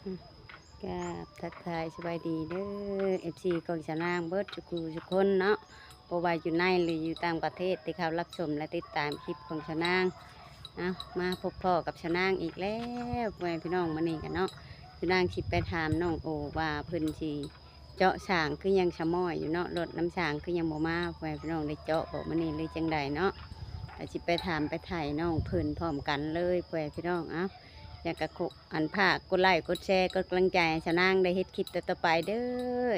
ກາບທັກທາຍສະບາຍດີເດີ ເອັຟຊີ ຂອງຊາວນາງເບິດທຸກຜູ້ທຸກຄົນເນາະ, ບໍ່ວ່າຢູ່ໃນ ຫຼື ຢູ່ຕ່າງປະເທດ ທີ່ເຂົ້າຮັບຊົມ ແລະ ຕິດຕາມຄລິບຂອງຊາວນາງ. ເອົາ ມາພົບພໍ້ກັບຊາວນາງອີກແລ້ວ ພໍ່ແມ່ພີ່ນ້ອງ. ມື້ນີ້ກັນເນາະ ຊາວນາງຊິໄປຖາມນ້ອງໂອວ່າເພິ່ນຊິ ເຈາະສ້າງຄືຍັງສະໝ້ອຍຢູ່ເນາະ, ລົດນ້ຳສ້າງຄືຍັງບໍ່ມາ ພໍ່ແມ່ພີ່ນ້ອງ. ໄດ້ເຈາະບໍ່ມື້ນີ້ ຫຼື ຈັ່ງໃດເນາະ? ກໍຊິໄປຖາມໄປໄຖ່ນ້ອງເພິ່ນພ້ອມກັນເລີຍ ພໍ່ແມ່ພີ່ນ້ອງ. ເອົ້າ ຢາກກະ ອັນ ຝາກກົດໄລກົດແຊ ກົດກຳລັງໃຈໃຫ້ຊາວນາງໄດ້ເຮັດຄລິບຕໍ່ໆໄປເດີ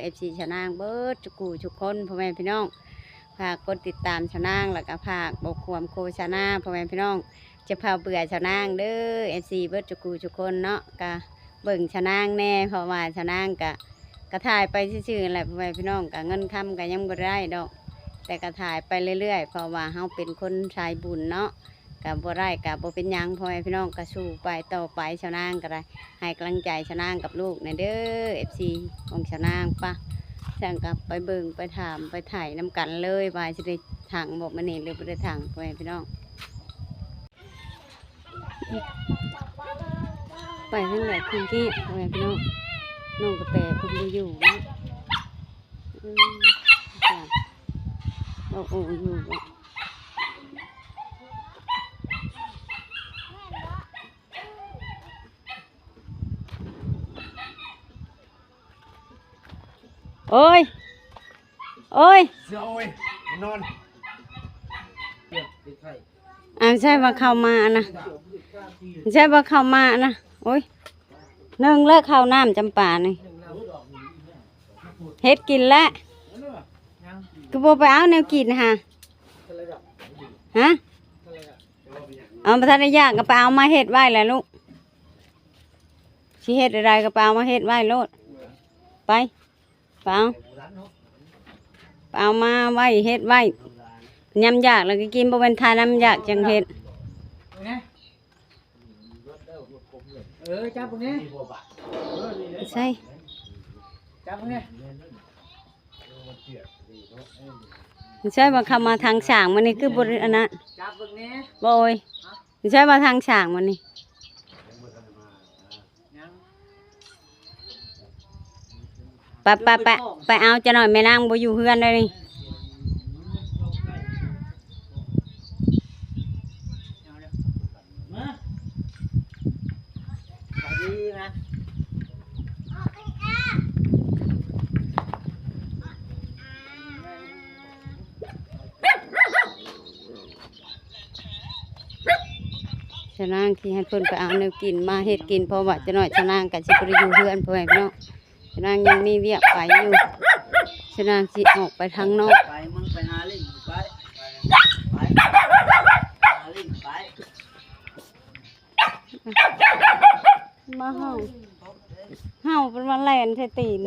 ເອັຟຊີ ຊາວນາງເບິດທຸກຜູ້ທຸກຄົນ ພໍ່ແມ່ພີ່ນ້ອງ. ຝາກກົດຕິດຕາມຊາວນາງ ແລ້ວກໍຝາກບໍ່ຄວາມໂຄສະນາ ພໍ່ແມ່ພີ່ນ້ອງ. ຈະພາເບື່ອຊາວນາງເດີ ເອັຟຊີ ເບິດທຸກຜູ້ທຸກຄົນເນາະ, ກະເບິ່ງຊາວນາງແດ່ ເພາະວ່າຊາວນາງກະ ກະຖ່າຍໄປຊື່ໆແຫຼະ ພໍ່ແມ່ພີ່ນ້ອງ. ກະເງິນຄຳກະຍັງບໍ່ໄດ້ດອກ ແຕ່ກະຖ່າຍໄປເລື້ອຍໆ ເພາະວ່າເຮົາເປັນຄົນສາຍບຸນເນາະ, ກະບໍ່ໄດ້ກະບໍ່ເປັນຫຍັງ ພໍ່ແມ່ພີ່ນ້ອງ. ກະສູ້ໄປຕໍ່ໄປ ຊາວນາງກະໄດ້ໃຫ້ກຳລັງໃຈຊາວນາງກັບລູກແດ່ເດີ ເອັຟຊີ ຂອງຊາວນາງ. ປະ ຊັ້ນກະໄປເບິ່ງໄປຖາມໄປໄຖ່ນຳກັນເລີຍ ວ່າຊິໄດ້ຖັງບໍ່ມື້ນີ້ ຫຼື ບໍ່ໄດ້ຖັງ ພໍ່ແມ່ພີ່ນ້ອງ. ໄປທາງໃດຄົນກີ້ ພໍ່ແມ່ພີ່ນ້ອງ. ນ້ອງກະແຕເພິ່ນບໍ່ຢູ່ເນາະ. ອືມ ເອົາໂອຢູ່ບໍ່? ໂອ້ຍ ໂອ້ຍ ເສືອ ໂອ້ຍ ນອນ. ອ້າວ ໃຊ່ວ່າເຂົ້າມານະ ໃຊ່ວ່າເຂົ້າມານະ. ໂອ້ຍ ໜຶ່ງແລ້ວ ເຂົ້ານ້ຳຈຳປານີ້ ເຮັດກິນແລ້ວ. ຄືບໍ່ໄປເອົາແນວກິນຫາ? ຮະ? ເອົາ ບໍ່ທັນໄດ້ຢາກກໍໄປເອົາມາເຮັດໄວ້ແຫຼະລູກ. ຊິເຮັດໃດກໍໄປເອົາມາເຮັດໄວ້ໂລດ. ໄປ ໄປເອົາ ໄປເອົາມາໄວ້ເຮັດໄວ້. ຍາມຢາກແລ້ວກໍກິນ ບໍ່ແມ່ນຖ້າຍາມຢາກຈັ່ງເຮັດ. ເອີ ຈັບເບິ່ງແດ່. ໃສ່ ຈັບເບິ່ງແດ່. ໃສ່ວ່າເຂົ້າມາທາງສ້າງມື້ນີ້ຄືບໍ່ໄດ້ອັນນັ້ນ. ຈັບເບິ່ງແດ່. ບໍ່ໂອຍ. ໃຊ່ວ່າທາງຊ້າງມັນນີ້. ໄປ ໄປ ໄປ ໄປເອົາ ຈະໜ້ອຍແມ່ນາງບໍ່ຢູ່ເຮືອນແລ້ວນີ້. ຊະນາງຊິໃຫ້ເພິ່ນໄປເອົາແນວກິນມາເຮັດກິນ ເພາະວ່າຈະໜ້ອຍຊະນາງກໍຊິບໍ່ໄດ້ຢູ່ເຮືອນ ພໍ່ແມ່ພີ່ນ້ອງ. ຊະນາງຍັງມີວຽກໄປຢູ່ ຊະນາງຊິອອກໄປທາງນອກ. ໄປ ມຶງໄປຫາຫຼິ້ນ ໄປ ໄປ ຫາຫຼິ້ນ ໄປ. ມາເຫົ່າ ເຫົ່າເປັນວ່າແລ່ນໃສ່ຕີນ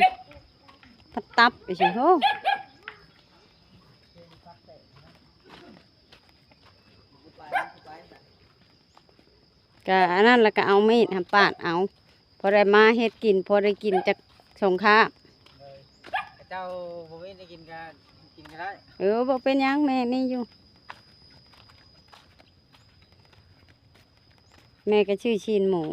ປະຕັບໄປຊິໂຫ. ກະອັນນັ້ນລະກະເອົາມີດຫັ້ນປາດເອົາ ພໍໄດ້ມາເຮັດກິນ ພໍໄດ້ກິນຈັກສົງຄາມ. ເຈົ້າບໍ່ມີແນວກິນກະກິນກະໄດ້. ເອີ ບໍ່ເປັນຫຍັງ ແມ່ມີຢູ່. ແມ່ກໍຊື້ຊີ້ນໝູ.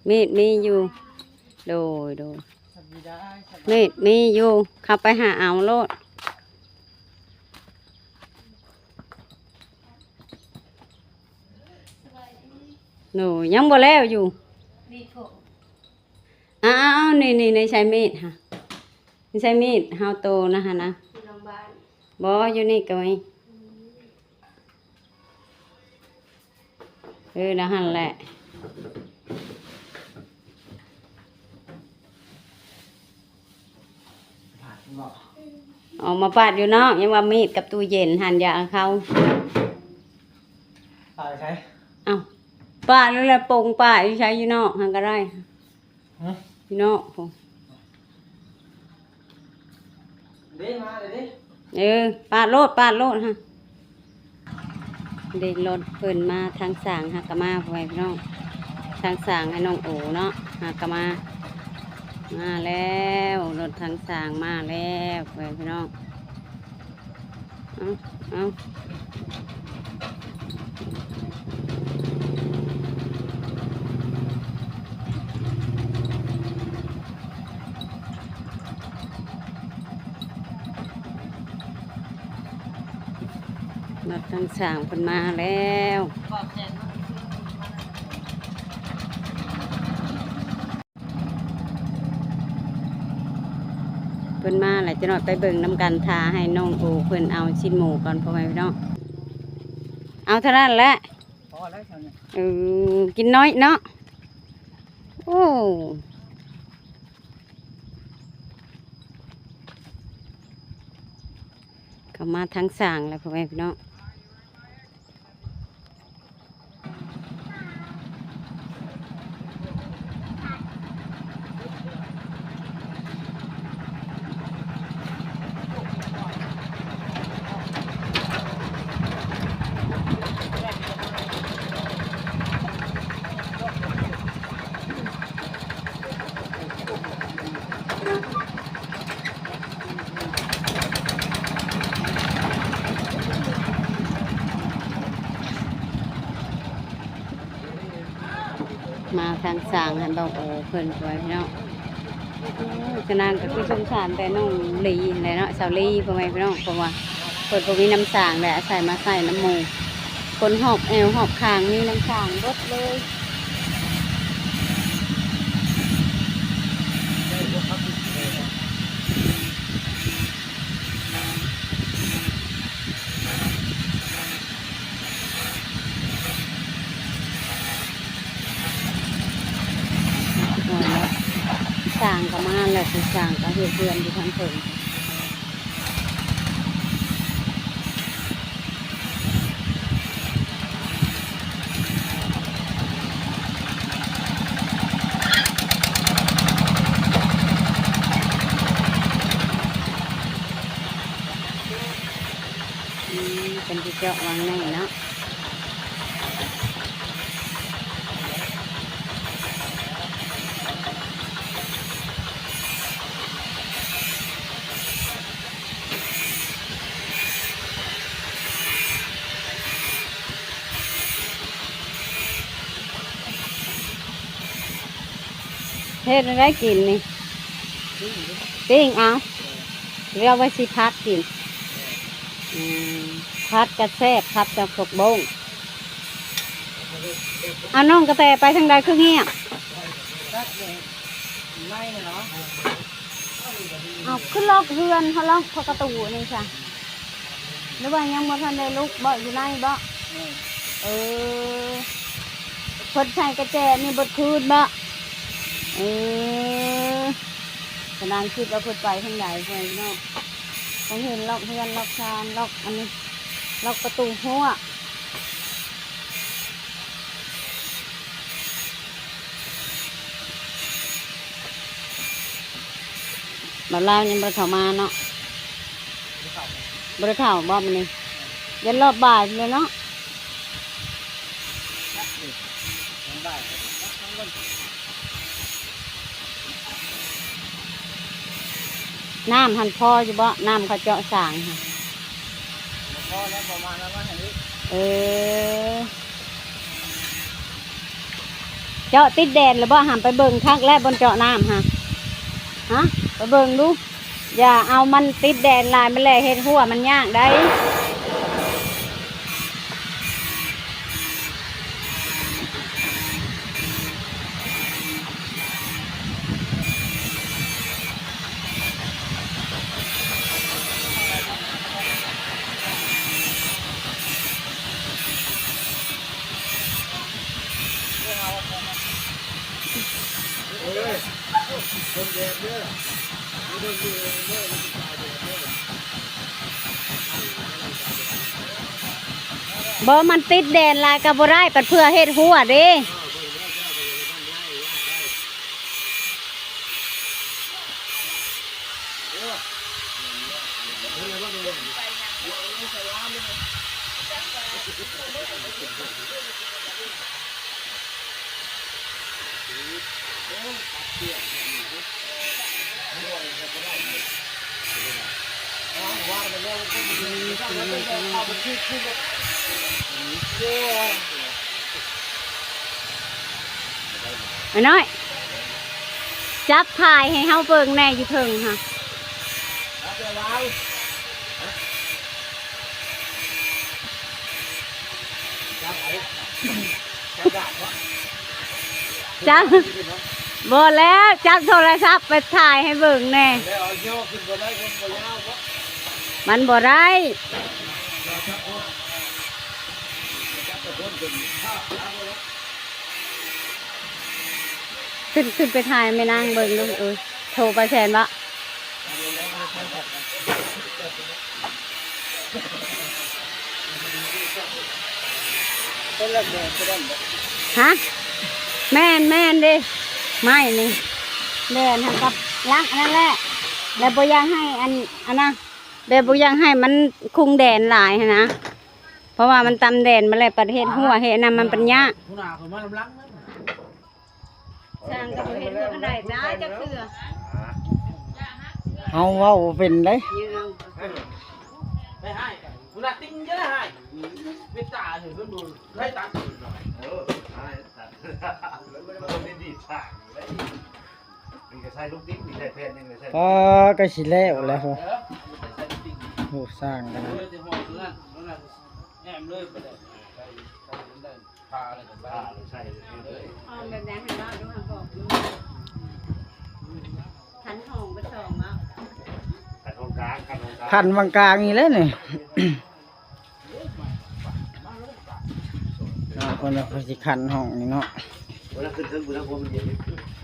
ມີດມີຢູ່ ໂດຍ ໂດຍ ມີດມີຢູ່ ເຂົ້າໄປຫາເອົາໂລດ. ໂດຍ ຍັງບໍ່ແລ້ວຢູ່. ອ້າວ ນີ້ ນີ້ ໃນໃຊ້ມີດຫະ ໃຊ້ມີດເຮົາໂຕນະຫັ້ນນະ. ບໍ່ ຢູ່ນີ້ກໍມີ. ເອີ ແນວຫັ້ນແຫຼະ ອອກມາປາດຢູ່ນອກ. ຍັງວ່າມີດກັບຕູ້ເຢັນຫັ້ນ ຢ່າເອົາເຂົ້າ. ປາດໃສ? ເອົ້າ ປາດແລ້ວແຫຼະ ປົງປາດຢູ່ໃສ? ຢູ່ນອກຫັ້ນກໍໄດ້. ຮະ? ຢູ່ນອກພຸ້ນ. ເດ້ ມາເລີຍເດ້. ເອີ ປາດໂລດ ປາດໂລດຫະ. ເດ້ ລົດເພິ່ນມາທາງຊ່າງຫາກະມາ ພໍ່ແມ່ພີ່ນ້ອງ. ທາງຊ່າງໃຫ້ນ້ອງໂອເນາະ ຫາກະມາ. ມາແລ້ວ ລົດທາງຊ່າງມາແລ້ວ ພໍ່ແມ່ພີ່ນ້ອງ. ເອົາ ເອົາ ລົດທາງຊ່າງເພິ່ນມາແລ້ວ. ເພິ່ນມາແລ້ວ ຈັກໜ້ອຍໄປເບິ່ງນຳກັນ. ຖ້າໃຫ້ນ້ອງໂອເພິ່ນເອົາຊີ້ນໝູກ່ອນ ພໍ່ແມ່ພີ່ນ້ອງ. ເອົາເທົ່ານັ້ນແຫຼະ. ພໍແລ້ວຊະນີ້. ເອີ ກິນໜ້ອຍເນາະ. ໂອ້ ເຂົ້າມາທາງຊ່າງແລ້ວ ພໍ່ແມ່ພີ່ນ້ອງ. ມາທາງຊ່າງຫັ້ນ ເວົ້າໂອເພິ່ນໄວ້ເນາະ. ໂອ້ຍ ຂະໜາດກໍຄືສົງສານແຕ່ນ້ອງລີຫັ້ນແຫຼະເນາະ ສາວລີ ພໍ່ແມ່ພີ່ນ້ອງ. ເພາະວ່າເພິ່ນບໍ່ມີນ້ຳສ້າງແຫຼະ ອາໄສມາໃສ່ນ້ຳໝູ່. ຄົນຮອບແອວຮອບຂ້າງມີນ້ຳສ້າງເບິດເລີຍ. ສ້າງກໍມາແລ້ວ ຜູ້ສ້າງກໍເຮັດເຮືອນຢູ່ທາງເທິງ. ອືມ ເພິ່ນຊິເຈາະວາງໃນເນາະ. ເຮັດແນວໃດກິນນີ້? ປີ້ງເອົາ ຫຼືວ່າຊິຜັດກິນ? ອືມ ຜັດກໍແຊບ ຜັດກັບຜັກບົ້ງ. ເອົາ ນ້ອງກະແຕໄປທາງໃດຄືງຽບ? ເອົາ ຄືລັອກເຮືອນ ເຮົາລັອກເຂົ້າກະຕູນີ້ຊະ ຫຼືວ່າຍັງບໍ່ທັນໄດ້ລຸກບໍ ຢູ່ໃນບໍ? ເອີ ເພິ່ນໃສ່ກະແຈນີ້ເບິດຄືນບໍ? ເອີ ກຳລັງຄິດວ່າເພິ່ນໄປທາງໃດ ພໍ່ແມ່ພີ່ນ້ອງ. ຕ້ອງເຫັນລັອກເຮືອນ ລັອກຊານ ລັອກອັນນີ້ ລັອກປະຕູຮົ້ວ. ບ່າວລາວຍັງບໍ່ໄດ້ເຂົ້າມາເນາະ. ບໍ່ໄດ້ເຂົ້າບໍມື້ນີ້? ຢ້ານຮອບບ່າຍພຸ້ນແຫຼະເນາະ. ນ້ຳຫັ້ນພໍຢູ່ບໍ? ນ້ຳເຂົາເຈາະສ້າງຫັ້ນ. ບໍ່ພໍແລ້ວ ບໍ່ມາແລ້ວ ມາໃຫ້ອີກ. ເອີ ເຈາະຕິດແດນແລ້ວບໍ? ຫາມໄປເບິ່ງຄັກແລ້ວ ບ່ອນເຈາະນ້ຳຫາ ຫາ ໄປເບິ່ງດູ. ຢ່າເອົາມັນຕິດແດນຫຼາຍ ມັນແຫຼະເຮັດຮົ້ວມັນຍາກໄດ໋. ບໍ່ ມັນຕິດແດນຫຼາຍກໍບໍ່ໄດ້ ບັດເພື່ອເຮັດຮົ້ວເດ້. ໄປຫຍັງ ໄປສະຫວານນີ້ ຈັກວ່າ ไอ้น้อย จับถ่ายให้เฮาเบิ่งแหน่อยู่เทิงฮะ จับ บ่แล้ว จับโทรศัพท์ไปถ่ายให้เบิ่งแหน่ มันบ่ได้ ขึ้น ขึ้นไปถ่ายแม่นางเบิ่งดู เออ โทรไปแซนบ่ ฮะ แม่น แม่นเด้ ไม้นี่ แม่นหั่นกับลักอันนั้นแหละ แล้วบ่อยากให้อัน อันนะ แบบบ่อยากให้มันคุงแดนหลายหั้นนะ เพราะว่ามันตำแดนมาแล้ว ประเทศหัวเฮ็ดอันนั้นมันปัญญา ช่างก็บ่เห็นเรื่องอันใดจ้าจักเทื่อ เฮาเว้าบ่เป็นเด้ ไปให้ผู้ละติงเยอะให้เมตตาเถอะเพิ่นบ่ให้ตัด เออ ให้ตัด มันบ่ได้ดีทางเลย มันก็ใส่ลูกติง มีใส่แผ่นหนึ่งเลย ใส่ ก็ ก็สิแล้วแล้ว เออ ใส่ลูกติง โอ้ สร้างกัน เออ จะห่อเพื่อน นั่นน่ะ แอมเลย ไปเลย ไปเลย พาเลย พาเลย ใส่เลย เอาแบบนั้นให้เราดู บอกดู ขันห้องไปสองเนาะ ขันห้องกลาง ขันห้องกลาง ขันวังกลางนี่แหละนี่ อ่า เพิ่นว่าเพิ่นสิขันห้องนี่เนาะ เวลาขึ้นเทิง บุญนะ ผมมันเย็น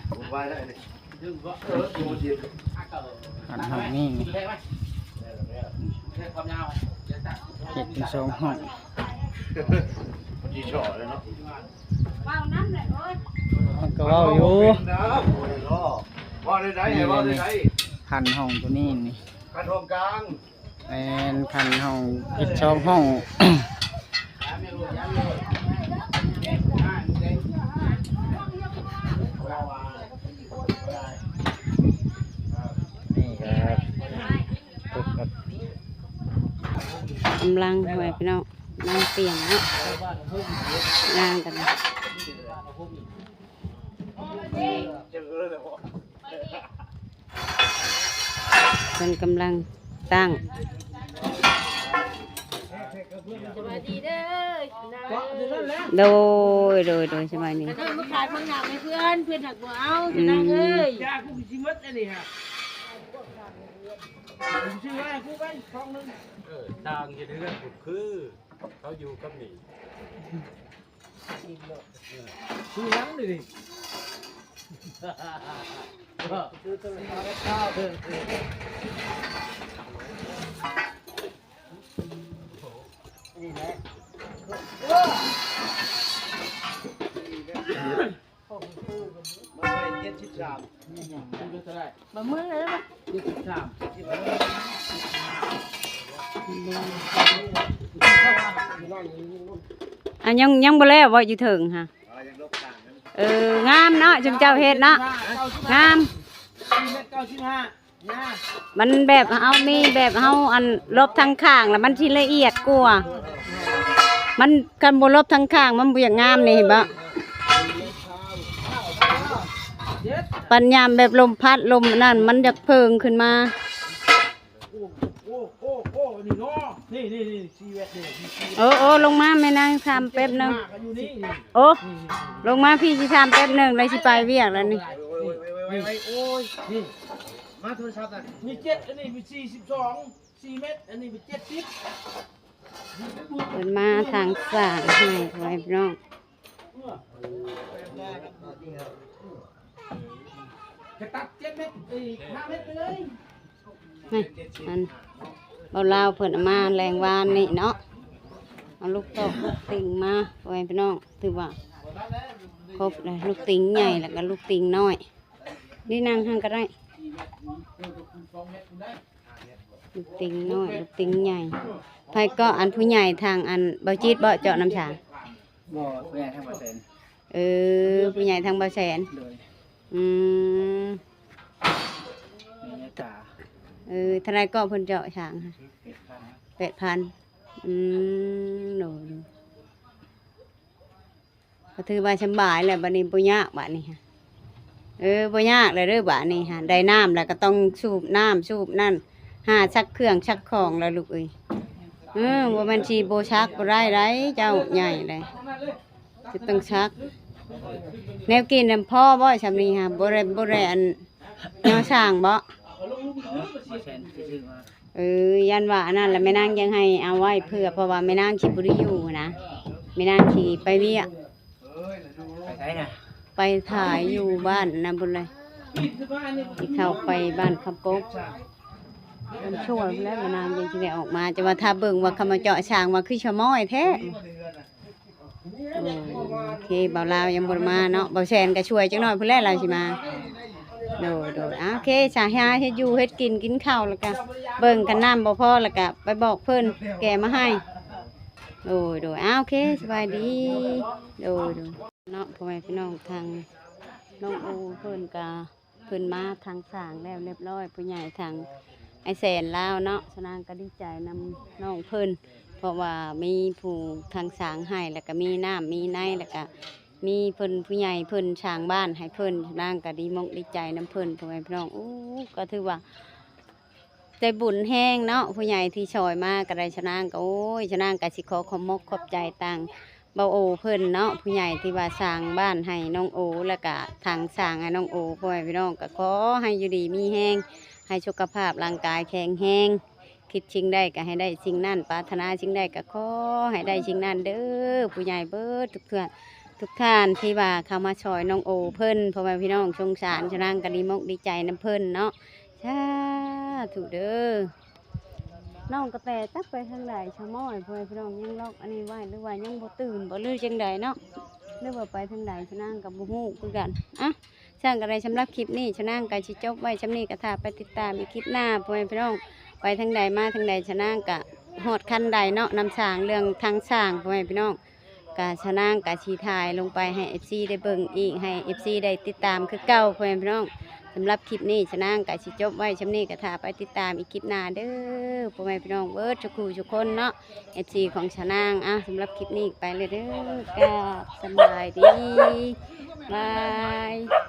ผมไหว้ได้นี่ ขันห้องนี่ เฮ็ดเป็นสองห้อง มันสิชอเลยเนาะ เว้านำแหละโอ๊ย มันก็เว้าอยู่ เว้าได้ เว้าได้ นี่ เว้าได้ นี่ ขันห้องตัวนี้นี่ ขันห้องกลาง แม่น ขันห้อง เฮ็ดสองห้อง นี่ก็พบกับ กำลัง พ่อแม่พี่น้อง กำลังเตรียมเนาะ งานกัน เพิ่นกำลังตั้ง สวัสดีเด้อ โดย โดย โดย สบายดี เพิ่นมาขายบางอย่างให้เพื่อน เพื่อนหักบ่เอา อืม นางเอ้ย ยากูสิหมดอันนี้ฮะ ผมซื้อไว้ให้กูไปซองหนึ่ง เออ ต่างเฮ็ดเฮือนผมคือ เขาอยู่กับนี่ ซื้อหยังนี่ ซื้อต้นไม้ นี่แหละ มาใส่เจ็ดสิบสาม บ่เมื่อยเลยบ่ เจ็ดสิบสาม อ่ะ ยัง ยังบ่แล้วบ่อยู่เทิงฮะ เออ งามเนาะ ชุมเจ้าเฮ็ดเนาะ งาม สี่เมตรเก้าสิบห้า มันแบบเฮามีแบบเฮาอันลบทางข้างแล้วมันสิละเอียดกว่า มันคันบ่ลบทางข้างมันบ่อยากงามนี่ เห็นบ่ ปัญญามแบบลมพัดลมอันนั้นมันอยากเพิงขึ้นมา โอ้ โอ้ โอ้ โอ้ นี่เนาะ นี่ นี่ นี่ สี่เมตร นี่ นี่ สี่เมตร โอ้ โอ้ ลงมาแม่นางถามแป๊บหนึ่ง ห้าก็อยู่นี่ นี่ โอ้ นี่ นี่ ลงมาพี่สิถามแป๊บหนึ่งแล้วสิไปเวียกแล้วนี่ โอ้ย โอ้ย นี่ มาโทรศัพท์น่ะ มีเจ็ด อันนี้มีสี่สิบสอง สี่เมตร อันนี้มีเจ็ดสิบ เพิ่นมาทางสร้างให้ไว้พี่น้อง กะตัดเจ็ดเมตร อีกห้าเมตรไปเลย นี่ อัน เบาลาวเพิ่นเอามาแรงวานนี่เนาะ เอาลูกตอกลูกติ่งมา พ่อแม่พี่น้อง ถือว่าครบเลย ลูกติ่งใหญ่แล้วก็ลูกติ่งน้อย นี่นั่งหั่นก็ได้ ลูกติ่งน้อย ลูกติ่งใหญ่ ໃຜເກາະ ອັນຜູ້ໃຫຍ່ທາງອັນເບົາຈິດເບາະ ເຈາະນ້ຳຊາ? ບໍ່ ຜູ້ໃຫຍ່ທາງບໍ່ແສນ. ເອີ ຜູ້ໃຫຍ່ທາງບໍ່ແສນ. ໂດຍ. ອືມ ແມ່ນຕາ. ເອີ ເທົ່າໃດເກາະເພິ່ນເຈາະຊ່າງ? ແປດພັນ. ແປດພັນ. ອືມ ໂດຍ ໂດຍ. ກໍຖືວ່າສຳບາຍແລ້ວ ບັດນີ້ບໍ່ຍາກ ບັດນີ້. ເອີ ບໍ່ຍາກແລ້ວເດີ ບັດນີ້. ໄດ້ນ້ຳແລ້ວກໍຕ້ອງສູບນ້ຳສູບນັ້ນ ຫາຊັກເຄື່ອງຊັກຂອງແລ້ວລູກເອີຍ. ເອີ ບໍ່ແມ່ນຊິບໍ່ຊັກບໍ່ໄດ້ໃດ ເຈົ້າໃຫຍ່ເລີຍ ຈະຕ້ອງຊັກ. ແນວກິນນຳພໍບໍ່ຊ່ຳນີ້ຫາ? ບໍ່ໄດ້ ບໍ່ໄດ້ອັນ ແນວສ້າງເບາະ? ເອີ ຢ້ານວ່າອັນນັ້ນລະ ແມ່ນາງຍັງໃຫ້ເອົາໄວ້ເພື່ອ ເພາະວ່າແມ່ນາງຊິບໍ່ໄດ້ຢູ່ນະ ແມ່ນາງຊິໄປວຽກ. ໄປໃສນະ? ໄປຖ່າຍຢູ່ບ້ານນະ ພຸ້ນເລີຍ ຊິເຂົ້າໄປບ້ານຄຳກົກ. ມັນຊ່ວຍແລ້ວ ແມ່ນາງຍັງຊິໄດ້ອອກມາ ຈະວ່າຖ້າເບິ່ງວ່າເຂົາມາເຈາະຊ່າງວ່າຄືຊະມ້ອຍແທ້. ໂອເຄ ບ່າວລາວຍັງບໍ່ໄດ້ມາເນາະ ບ່າວແສນກໍຊ່ວຍຈັກໜ້ອຍພຸ້ນແຫຼະ ລາວຊິມາ. ໂດຍ ໂດຍ. ອາ ໂອເຄ ສາຫາເຮັດຢູ່ເຮັດກິນ ກິນເຂົ້າ ແລ້ວກະເບິ່ງຄັນນ້ຳບໍ່ພໍ ແລ້ວກະໄປບອກເພິ່ນແກ່ມາໃຫ້. ໂດຍ ໂດຍ. ອາ ໂອເຄ ສະບາຍດີ. ໂດຍ ໂດຍ. ເນາະ ພໍ່ແມ່ພີ່ນ້ອງ ທາງນ້ອງໂອເພິ່ນກະ ເພິ່ນມາທາງສ້າງແລ້ວຮຽບຮ້ອຍ ຜູ້ໃຫຍ່ທາງອ້າຍແສນລາວເນາະ. ສານາງກໍດີໃຈນຳນ້ອງເພິ່ນ ເພາະວ່າມີຜູ້ທາງສ້າງໃຫ້ ແລ້ວກໍມີນ້ຳມີໃນ ແລ້ວກໍມີເພິ່ນ ຜູ້ໃຫຍ່ເພິ່ນສ້າງບ້ານໃຫ້ເພິ່ນ. ສານາງກໍດີມົກດີໃຈນຳເພິ່ນ ພໍ່ແມ່ພີ່ນ້ອງ. ໂອ້ ກໍຖືວ່າໃຈບຸນແຮງເນາະ ຜູ້ໃຫຍ່ທີ່ຊ່ອຍມາກໍໄດ້. ສານາງກໍ ໂອ້ຍ ສານາງກໍຊິຂໍຂອບມົກຂອບໃຈທາງ ບ່າວໂອເພິ່ນເນາະ ຜູ້ໃຫຍ່ທີ່ວ່າສ້າງບ້ານໃຫ້ນ້ອງໂອ ແລ້ວກະທາງສ້າງໃຫ້ນ້ອງໂອ. ພໍ່ແມ່ພີ່ນ້ອງກໍຂໍໃຫ້ຢູ່ດີມີແຮງ ໃຫ້ສຸຂະພາບຮ່າງກາຍແຂງແຮງ ຄິດສິ່ງໃດກໍໃຫ້ໄດ້ສິ່ງນັ້ນ ປາດຖະໜາສິ່ງໃດກໍຂໍໃຫ້ໄດ້ສິ່ງນັ້ນເດີ. ຜູ້ໃຫຍ່ເບິດທຸກເທື່ອ ທຸກທ່ານທີ່ວ່າເຂົ້າມາຊ່ອຍນ້ອງໂອເພິ່ນ ພໍ່ແມ່ພີ່ນ້ອງ ສົງສານ ສານາງກໍດີມົກດີໃຈນຳເພິ່ນເນາະ. ສາທຸເດີ. ນ້ອງກະແຕຈັກໄປທາງໃດຊະມ້ອຍ ພໍ່ແມ່ພີ່ນ້ອງ ຍັງລັອກອັນນີ້ໄວ້ ຫຼືວ່າຍັງບໍ່ຕື່ນບໍ່ ຫຼືຈັ່ງໃດເນາະ ຫຼືວ່າໄປທາງໃດ ສານາງກໍບໍ່ຮູ້ຄືກັນ. ອະ ຊັ້ນກໍໄດ້ ສຳລັບຄລິບນີ້ ສານາງກໍຊິຈົບໄວ້ຊ່ຳນີ້ ກໍຖ້າໄປຕິດຕາມອີກຄລິບໜ້າ ພໍ່ແມ່ພີ່ນ້ອງ ໄປທາງໃດມາທາງໃດ ສານາງກໍຮອດຄັນໃດເນາະ ນຳສ້າງ ເລື່ອງທາງສ້າງ ພໍ່ແມ່ພີ່ນ້ອງ. ກະສານາງກະຊິຖ່າຍລົງໄປໃຫ້ເອັຟຊີໄດ້ເບິ່ງອີກ ໃຫ້ເອັຟຊີໄດ້ຕິດຕາມຄືເກົ່າ ພໍ່ແມ່ພີ່ນ້ອງ. ສຳລັບຄລິບນີ້ ສານາງກະຊິຈົບໄວ້ຊ່ຳນີ້ ກະຖ້າໄປຕິດຕາມອີກຄລິບໜ້າເດີ ພໍ່ແມ່ພີ່ນ້ອງເບິດທຸກຜູ້ທຸກຄົນເນາະ ເອັຟຊີຂອງສານາງ. ອ່ະ ສຳລັບຄລິບນີ້ໄປແລ້ວເດີ ກາບສະບາຍດີ ບາຍ.